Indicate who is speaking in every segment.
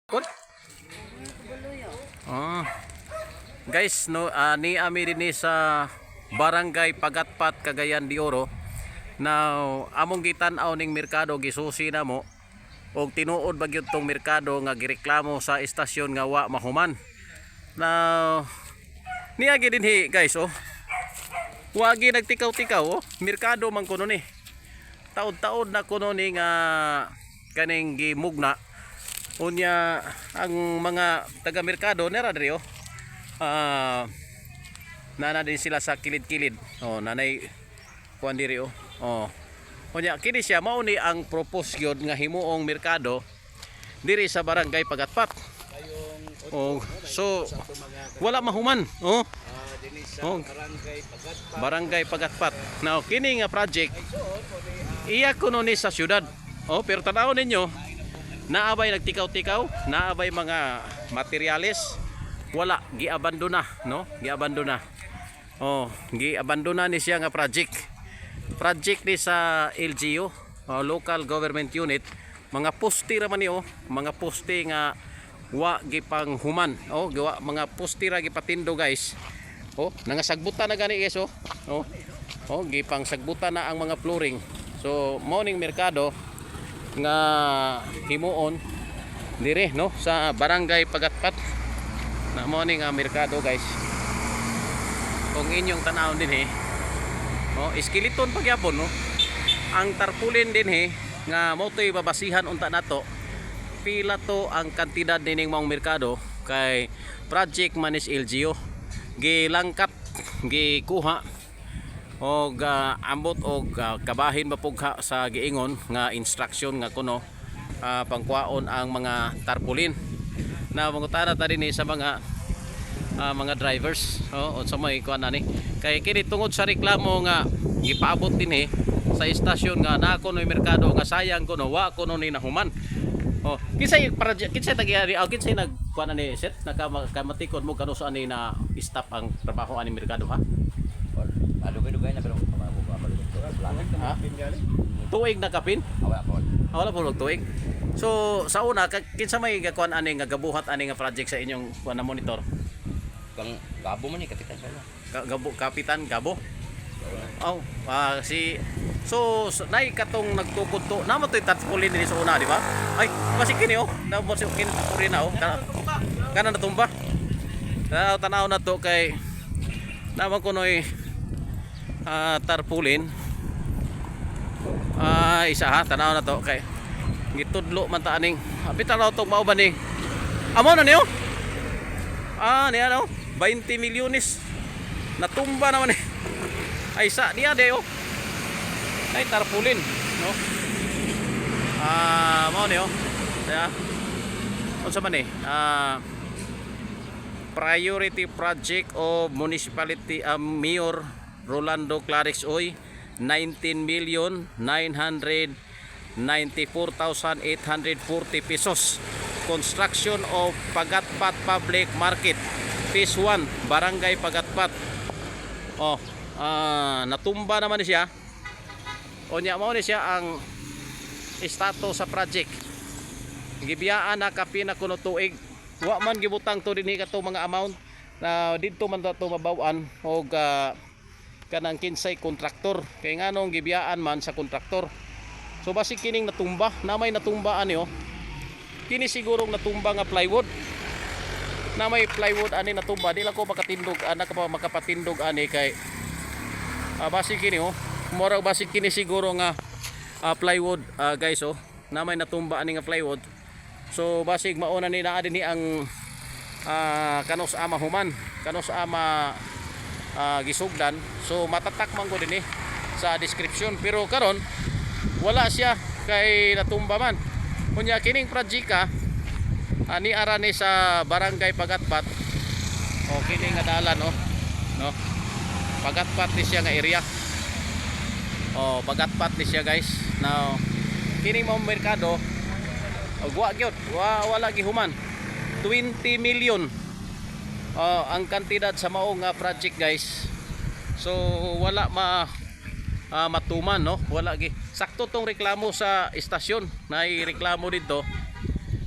Speaker 1: Kon? Ah. Guys, no, ni ami dinhi sa Barangay Pagatpat, Cagayan de Oro. Now, among gitan-aw ning merkado, gisusi na mo og tinuod ba gyud tong merkado nga gireklamo sa istasyon nga wa mahuman. Now, niya gyud dinhi, guys, oh. Wa gi nagtikaw-tikaw, oh. Merkado man kuno ni. Taod-taod na kuno ni nga kaning gimugna. Unya ang mga taga merkado nera diri, oh. Nana din sila sa kilid-kilid. Oh, nanay kuan diri, oh. Oh. Unya kini siya mao ni ang propose gyud nga himuong merkado diri sa Barangay Pagatpat. Oh, so wala mahuman. Oh,
Speaker 2: Dinhi sa
Speaker 1: Oh.
Speaker 2: Barangay Pagatpat.
Speaker 1: Barangay Pagatpat. Now, kini nga project iya kuno ni sa syudad. Oh, pero tanaw ninyo, naabay nagtikaw-tikaw, naabay mga materyales, wala, giabandona, no? Giabandona. Oh, giabandona ni siya nga project. Project ni sa LGU, oh, local government unit, mga poste ra man ni, oh, mga poste nga wa gipanghuman. Oh, giwa mga poste ra gipatindo, guys. Oh, nangasagbutan na gani, guys, oh. Oh. Oh, gipangsagbutan na ang mga flooring. So, morning merkado nga himuon dire, no, sa Barangay Pagatpat. Na morning nga merkado, guys. Kung inyong tanawon din eh. Oh, skeleton pagyapon, no. Ang tarpaulin din eh nga mo to'y babasihan unta nato pila to ang kantidad nining maong merkado kay project manis LGU, gilangkat, gikuha og ambot og kabahin mapugha sa giingon nga instruction nga kuno pangkuaon ang mga tarpaulin na mangutana ta dinhi sa mga drivers, oh, unsa may kuan ani kay kini tungod sa reklamo nga gipaabot dinhi sa istasyon nga naa kuno'y merkado nga sayang kuno wa kuno ni nahuman. Oh, kinsay project, kinsay tagiari, oh, kinsay nag kuan ani set nakamatikod mo kanu sa ani na stop ang trabaho ani merkado, ha?
Speaker 2: Dugay-dugay na pero
Speaker 1: Ha? Tuig na kapin?
Speaker 2: Wala po.
Speaker 1: Ah, wala po tuig. So sa una kinsa may gakuan ani nga gabuhat ani nga project sa inyong kuan na monitor?
Speaker 2: Kang Gabo man ni kapitan sila.
Speaker 1: Gabo, Kapitan Gabo. Oh, si so nay katong nagtukod to. Namo to'y tarpaulin dinhi sa una, di ba? Ay, kasi kini, oh. Namo si kini tarpaulin na, oh. Kana natumba. Tanaw, tanaw na to kay naman kunoy tarpaulin. Isa ha, tanaw na to kay gitudlo man ta aning. Apit tanaw tong mao ba ni? Amo na niyo? Niya no? 20 milyones. Natumba naman eh. Ay sa niya de, oh. Ay tarpaulin, no? Mao ni, oh. Kaya unsa man eh? Priority project of municipality, Mayor Rolando Klarex Uy, 19 million 994,840 pesos, construction of Pagatpat Public Market Phase 1, Barangay Pagatpat. Oh, natumba naman ni siya. Unya mao ni siya ang status sa project. Gibiyaan na kapin na kuno tuig. Wa man gibutang to dinhi kato mga amount na didto man to mabaw-an og kanang kinsay kontraktor kay nganong gibiyaan man sa kontraktor. So basig kining natumba, na may natumba ani, oh. Kini sigurong natumba nga plywood, na may plywood ani natumba. Di lang ko makatindog anak pa makapatindog ani kay basig kini, oh, murag basig kini siguro nga plywood, guys, oh, na may natumba ani nga plywood. So basig mauna ni naa dinhi ang kanos ama human, kanos ama gisugdan. So matatak man ko dinhi sa description, pero karon wala siya kay natumba man. Unya kining project ani ara ni sa Barangay Pagatpat. O kini nga dalan, oh, no, Pagatpat ni siya nga area. Oh, Pagatpat ni siya, guys. Now kini mo merkado og wa gyud, wa wala gihuman. 20 million, oh, ang kantidad sa mao nga project, guys. So wala ma matuman, no, wala gi sakto tong reklamo sa istasyon. Nay reklamo dito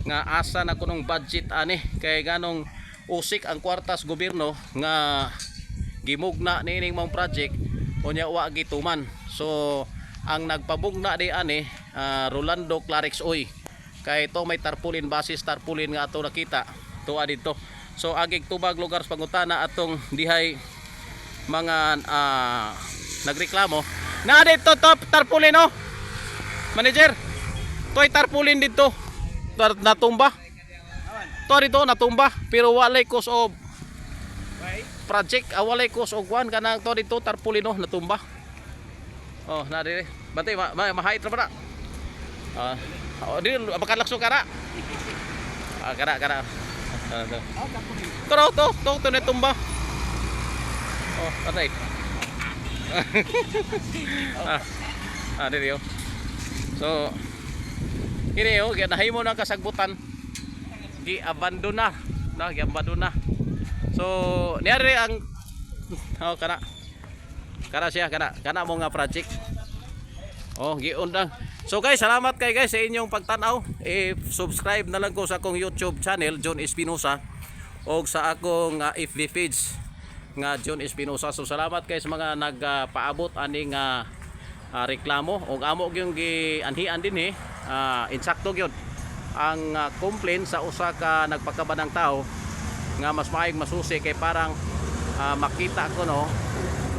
Speaker 1: Nga asa na kunong budget ani, kay ganong usik ang kwartas gobyerno nga gimugna niining maong project, unya wa gituman. So ang nagpamugna di ani, Rolando Clarix Uy, kay ito may tarpaulin, basis tarpaulin nga ato nakita tuwa didto. So agig tubag lugar sa pangutana atong dihay mga nagreklamo na dito top tarpaulin, oh. Manager, toy tarpaulin dito. Natumba to dito, natumba, pero walay cause of project, walay cause og kwan kanang to dito tarpaulin, oh, natumba. Oh, na dire bantay ma, ma mahait ra ba na? Oh, di makalakso kara. Kara kara. To. To to to to natumba. Oh, patay. Dire oh. So kini oh, nahimo na kasagbutan. Gi-abandon na. Na, gi-abandon na. So, niari ang, oh, kana. Kana siya, kana. Kana mo nga project. Oh, giundang. So guys, salamat kay guys sa inyong pagtan-aw. I-subscribe na lang ko sa akong YouTube channel, John Espinosa, og sa akong FB page nga John Espinosa. So salamat kay sa mga nagpaabot aning reklamo og amo gyung gianhian dinhi, insakto gyud ang complaint sa usa ka nagpakabanang tao nga mas maayong masusi kay parang makita ko no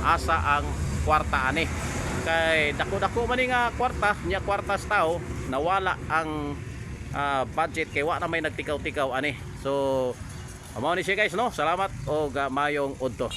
Speaker 1: asa ang kwarta ani, kay dako-dako man ni nga kwarta nya, kwarta sa tao, nawala ang budget kay wa na may nagtikaw-tikaw ani. So mao ni siya guys, no. Salamat og mayong udto.